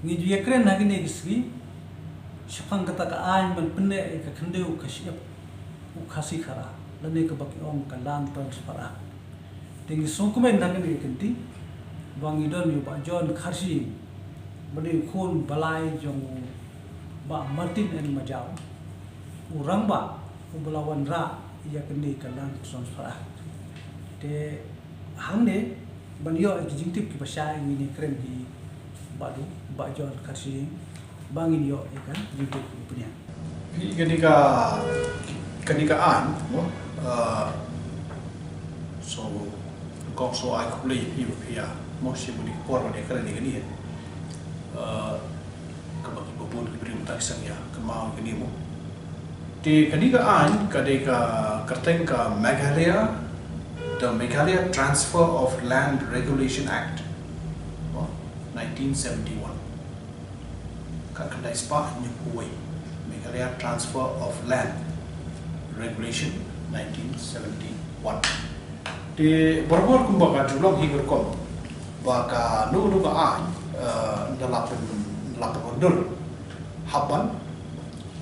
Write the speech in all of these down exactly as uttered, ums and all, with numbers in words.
Ngi ju ïakren ha kine ki sngi shaphang kata ka aiñ ban pynneh ïa ka khyndew ka shyiap u Khasi Khara, lane kaba ki ong ka Land Transfer Act. Te ngi sngewkmen ha kane ka kynti ba ngi don ïa u Bah John Kharshi, ba dei u khun balai jong u Bah Martin N Majaw, u rangbah uba la wanrah ïa kane ka Land Transfer Act. Te hangne ban ïoh ïa ki jingtip kiba shai, ngin ïakren hi bad u Bah John Kharshi ba ngin ïoh ïa ka jingtip kiba pynïaid. Phi, kane ka, kane ka aiñ, mo, uh, so, kong so ai khublei ïa phi ba phi ïa, mo, shim kane ka por ban ïakren ïa kane, uh, kaba kiba bun ki briew mynta ki sngewthuh ïa kane, mo. Te kane ka aiñ ka dei ka kyrteng ka Meghalaya, the Meghalaya Transfer of Land Regulation Act, mo, nineteen seventy-one. Khatkhyndai spah hynñiewphew wei. Meghalaya Transfer of Land Regulation nineteen seventy-one. Te barabor kumba ka ju long hi ka rukom ba kano kano ka aiñ, eh, ynda la pyn, ynda la pynwandur, hap ban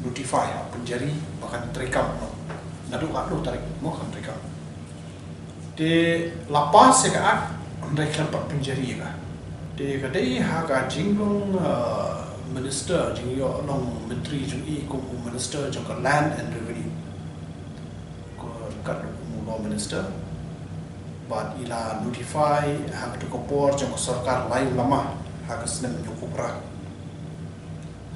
notify, hap pynjari ba kan treikam, no. Naduh katno tarik, mo, kan treikam. Te la pass ïa ka Act, hynrei khlem pat pynjari ïa ka. Te ka dei ha ka jinglong, uh, minister, jingïoh long myntri jong i kum u minister jong ka Land and Revenue, ko, kat kum u Law Minister. Bad i la notify ha kato ka por jong ka sorkar lai lama ha ka snem hynñiewphew phra.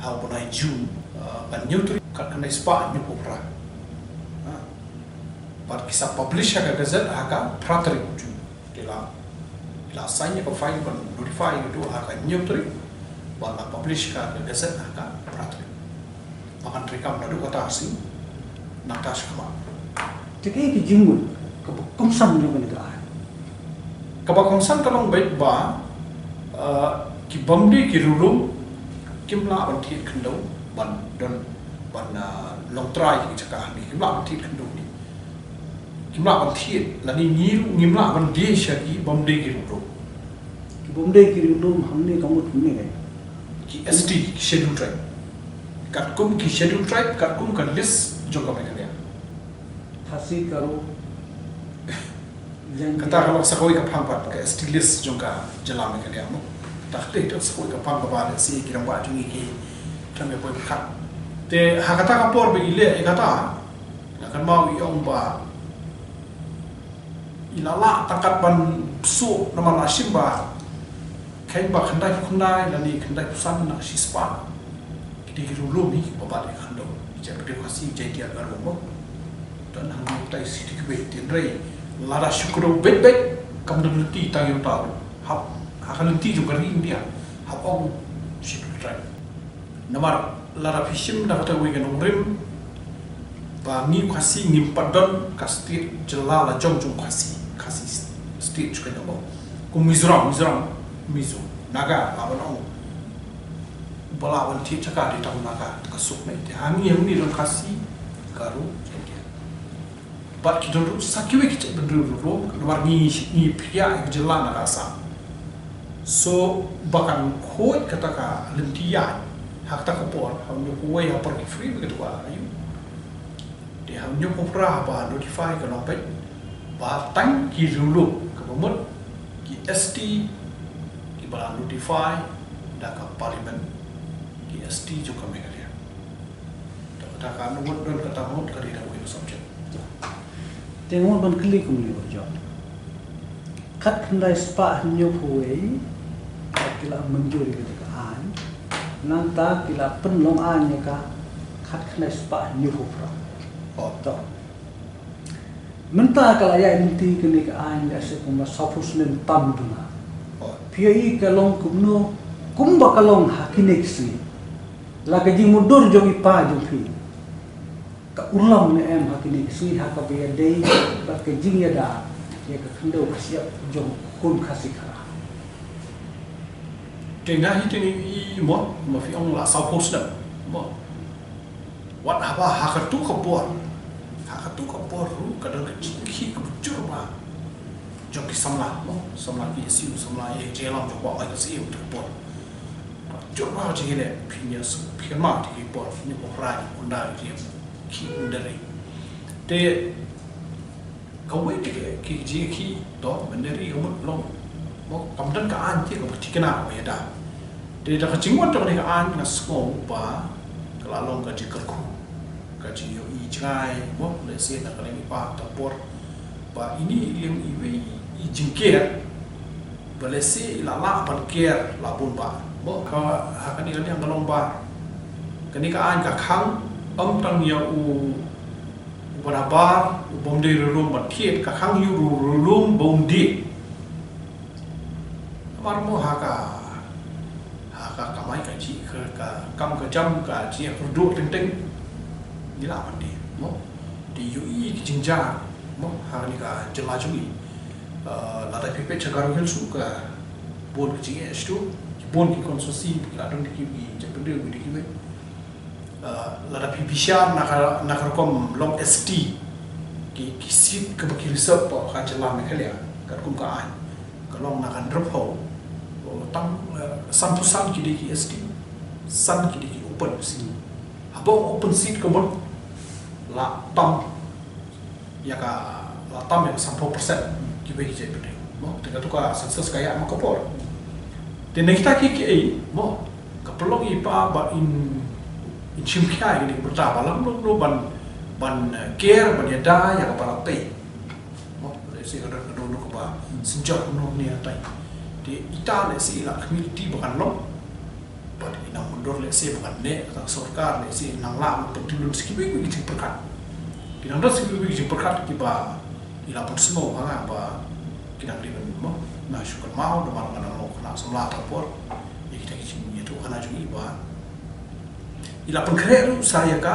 Ha u bnai June, uh, ban hynñiew tarik, khatkhyndai spah hynñiewphew phra. Ha. Bad ki sa publish ha ka gazette ha ka phra tarik June. Te la, la sign ïa ka file ban notify ïa ka ha ka hynñiew tarik. Bad la publish ha ka gazette ha ka phra tarik. Ba kan treikam naduh kata ka sngi, nangta sha khmat. Te kaei ka jingmut kaba kongsan jong kane ka aiñ? Kaba kongsan ka long beit ba, uh, ki bym dei ki riewlum kim lah ban thied khyndew ban don, ban, uh, long trai ki jaka hangne, kim lah ban thied khyndew hangne. Kim lah ban thied, lane ngi ruh ngim lah ban die sha ki bym dei ki riewlum. Ki bym dei ki riewlum hangne ka mut kumne, ki S T, ki Scheduled Tribe. Katkum ki Scheduled Tribe, katkum ka list jong ka Meghalaya. Khasi, Garo, Jaiñtia. Kata ka long sa kawei ka phang pat ka S T list jong ka jylla Meghalaya, mo. Kata ka dei sa kawei ka phang kaba lehse ki rangbah jong ngi ki khlem ïa poi pyrkhat. Te ha kata ka por ba i leh ïa kata, nga kynmaw i ong ba i la lah tang kat ban suk, namar la shim ba kheiñ ba khyndaiphew khyndai lane khyndaiphew san na ka shispah ki dei ki riewlum hi kiba bat ïa ka khyndew. Ki jaitbynriew Khasi, Jaiñtia, Garo, mo. Don hangne utai shi tylli ki wei, hynrei lada shu kdew beit beit kam don lynti tang ïa uta ruh. Hap ha ka lynti jong ka ri India hap ong Scheduled Tribe. Namar lada phi shim da kata kawei ka nongrim ba ngi Khasi ngim pat don ka state, jylla la jong jong Khasi, Khasi state jong ka jong. Kum Mizoram, Mizoram, Mizo, Naga, la ban ong ba la ban thied jaka dei tang Naga, ka suk ne. Te ha ngi hangne don Khasi, Garo, Jaiñtia. Bad ki don ruh sa kiwei ki jaitbynriew riewlum, namar ngi, ngi phiah ïa ka jylla na ka Assam. So ba kan khuid kata ka lynti ïaid ha kata ka por, ha u hynñiewphew wei ha por ki free brigade wa ayu. Te ha u hynñiewphew phra ba notify ka long beit ba tang ki riewlum, kaba mut ki S T kiba la notify da ka Parliament, ki S T jong ka Meghalaya. Te kata ka ngut don kata ngut ka dei da kawei ka subject. Te ngut ban kylli kumne, Bah John. Khatkhyndai spah hynñiewphew wei ki la mynjur ïa ka aiñ. Nangta ki la pynlong aiñ ïa ka khatkhyndai spah hynñiewphew phra. Oh. To. Mynta ka la ïaid lynti kane ka aiñ lehse kumba sawphew snem tam duna. Oh. Phi ïohi ka long kumno, kumba ka long ha kine ki sngi? La ka jingmutdur jong i pa jong phi, ka urlong ne em ha kine ki sngi ha kaba ïadei bad ka jingïada ïa ka khyndew ka shyiap jong u khun Khasi Khara? Te nga hi te ngi i mo, ma phi ong la sawphew snem mo. Wat haba ha katu ka por, ha katu ka por ruh ka don ka jingkhih kaba jur ba jong ki samla mo, samla P S U, samla A J L M jong ba ai ka siem tu ka por. Jong ma jing ne phi nia su phi ma ti ki por ni ko ra ni unda ki ki unda ri. Te kawei te ki ji ki to benderi ka mut long. Mo kam don ka an ti ka bukti kena ba ya da. Te da ka jingwan to ka an nga sngew ba ka la long ka ji ka ku. Ka jingïohi jngai mo lehse na ka liang i pa ta por ba ini i liang iwei i jingker ba lehse i la lah ban ker la bun ba mo ka ha kane ka liang ka long ba kane ka aiñ ka khang ym tang ïa u u ba da bar u bym dei rulum ba thied ka khang ïa u rulum ba um dei. Namar mo ha ka ha ka kamai ka ji ka ka kam ka jam ka ji ka kyrduh teng teng. Ngi la mandi mo ti yu i ki jingja mo ha ni ka jela jong i. Lada phi peit cha Garo Hills ka bun ki jingeh stu ki bun ki constituency ki la don ki ki jam pyndew ki ki wei. Lada phi bishar na ka na ka rukom long S T ki ki seat ka ba ki reserve pa ka jela Meghalaya ka rukom ka aiñ ka long na ka ndrop ho. Tang san phew san ki dei ki S T san ki dei ki open seat. Haba open seat ka mut la tam ïa ka la tam ïa ka san phew percent ki wei ki jait pyndew mo te ka tu ka census ka ïa ma ka por. Te ne kita ki ki ei mo ka pelong i pa ba in in chim khia ïa ni berta ba lam lo lo ban ban ker ban ïa da ïa ka ba la pei. Mo le si ka don ka don ka ba sinjor no ni atai. Te ita le si la community ba kan long. Bad i nang mundur lehse ba kan neh ka sorkar lehse i nang lah ban pyntyllun sa kiwei kiwei ki jingpyrkhat. Ki nang don sa kiwei kiwei ki jingpyrkhat kiba i la pynsngew ha nga ba ki nang dei ban mo na shu kynmaw da mar nga nang long khynnah samla ta por. Ïa kita ki jingïathuhkhana jong i ba i la pynkhreh ruh sa ïa ka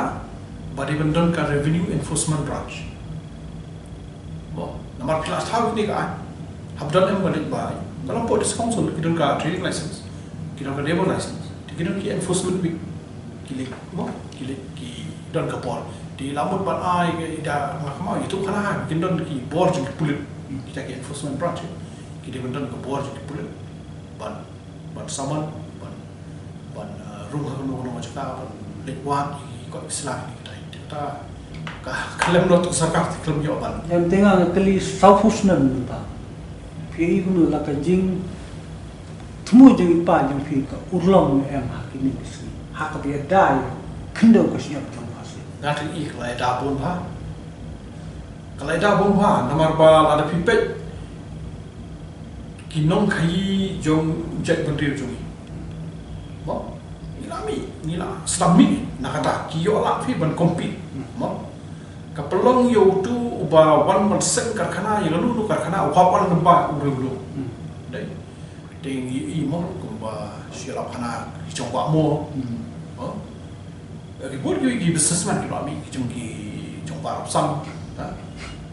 ba dei ban don ka Revenue Enforcement Branch. Mo, namar phi la thaw kine ka aiñ. Hap don em ka leit bai. Ka long poi district council ki don ka trading license. Ki don ka labour license. Te ki don ki enforcement wing. Ki leit mo, ki leit ki don ka bor. Te la mut ban ai ka ida nga kama itu kana ha ki don ki bor jong ki pulit. Kita ki enforcement branch. Ki dei ban don ka bor jong ki pulit. Ban ban saman ban ban rung ha kano kano ka jaka ban leit wad i ko Islam ni kita kita ka khlem lot ka sarkar te khlem ïoh ban. Em te nga kali saw phew snem mynta. Phi i kunu la ka jingthmu jong i pa jong phi ka urlong ne em ha kini ki sngi ha ka bia dai khyndew ka shñiap jong ka si. Nga te i ka la da bun ha ka la da bun ha namar ba la da phi peit ki nongkhaïi jong jait bynriew jong ngi. Mo, ngi la mih, ngi la sdang mih na kata ki ïoh lah phi ban compete. Mo, ka pynlong ïa utu uba wan ban seng karkhana ïa ka lulu karkhana u hap wan lem ba u rem lu. Dei. Te ngi i mo kumba shi la khana ki jong ba mo. Mo. Ki bun ki, ki businessman ki ba mih ki jong ki jong ba rap sam.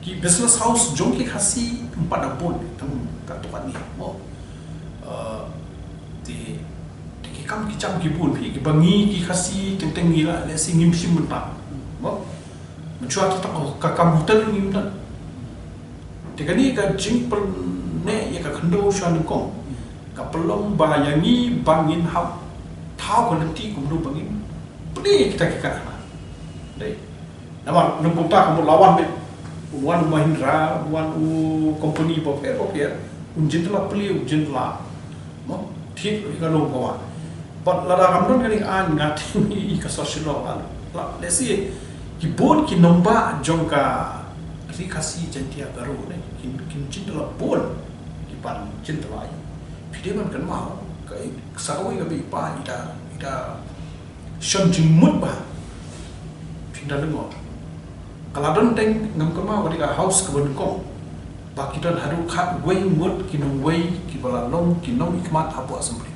Ki business house jong ki Khasi em pat da bun tang ka tu kan ni mo. Te te ki kam ki jam ki bun phi ki ba ngi ki Khasi teng teng ngi la lehse ngim shim mynta. Mo. Mynshwa ta ka kam hotel ngim don. Te kane ka jingpyneh ïa ka khyndew sha nyngkong ka pynlong ba ïa ngi ba ngin hap thaw ka lynti kumno ba ngin pynlong kita ki karkhana. Dei. Namar nang kumta ka mut la wan beit un wan u Mahindra un wan u company ba pher ba pher un jin la pynlong un jin la Mo, thied ka long ka wan. Bad lada kam don kane ka aiñ nga tip i ka social law la. Let's say ki bun ki nongbah jong ka Ri Khasi Jaintia Garo ne kin kin jin la bun ki pan jin la. Phi dei ban kynmaw ka sa kawei ka bei pa ida ida Shon jingmut ba phin da lyngngoh. Ka la don teng ngam kynmaw ka dei ka house kaba nyngkong ba ki don haduh khatwei ngut ki nongwei kiba la long ki nongmihkhmat hapoh assembly.